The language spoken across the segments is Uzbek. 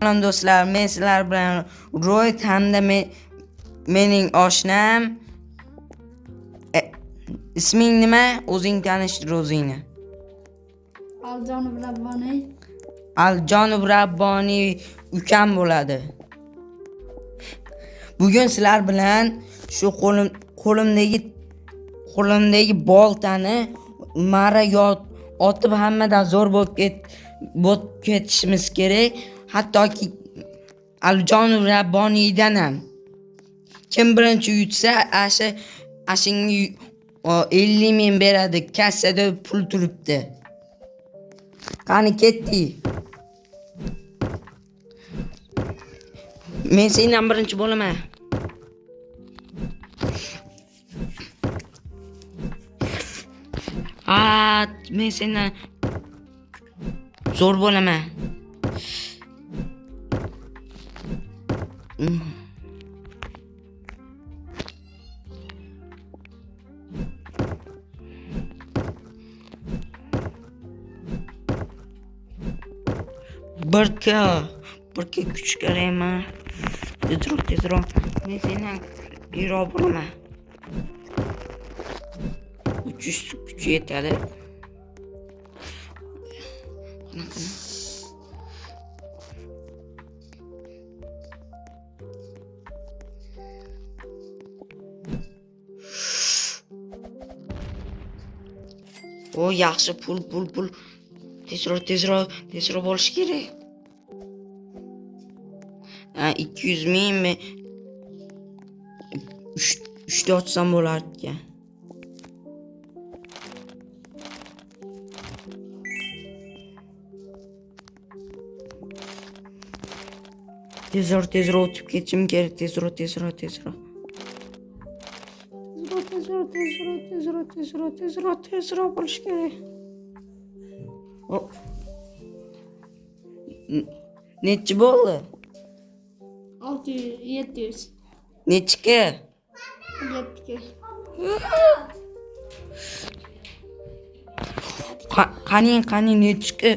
Salom do'stlar, men sizlar bilan Royd hamda mening oshnam. Isming nima? O'zing tanishtir o'zingni. Aljonov Rabboniy. Aljonov Rabboniy ukam bo'ladi. Bugun sizlar bilan shu qo'limdagi boltani maraga otib hammadan zo'r bo'lib ketishimiz kerak. Hattoki Aljonov Rabboniydan ham. Kim birinchi yutsa, ashinga 50 ming beradi. Kassada pul turibdi. Qani ketdik. Men sendan birinchi bo'laman. Ha, men sendan zo'r bo'laman. Bir K kuch kerakmi? Tezroq, tezroq. Men sendan yiroq bo'laman. 300 kuch yetadi. Qani, qani. O, yaxshi pul, pul, pul. Tezroq, tezroq, tezroq bo'lish kerak. Ha, 200 mingmi? Uchta otsam bo'lar ekan. Tezroq, tezroq o'tib ketishim kerak. Tezroq, tezroq, tezroq. Tezroq, tezroq, tezroq, tezroq, tezroq, tezroq, tezroq bo'lish kerak. O. Nechi bo'ldi? 600, 700. Nechiki? 7. Qaning, qaning, nechiki?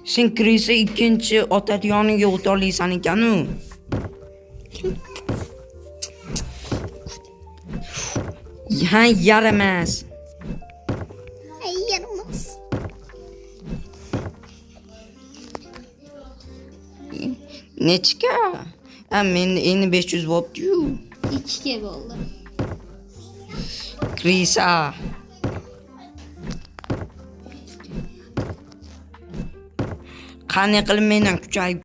Sen kirsa ikkinchi otadi yoniga o'ta olasan ekan-u. Ha, yaramas. Ay, yaramas. Nechika? Ha, men endi 500 bo'libdi-yu. 2 bo'ldi. Krisa. Qanday qilib mendan kuchayib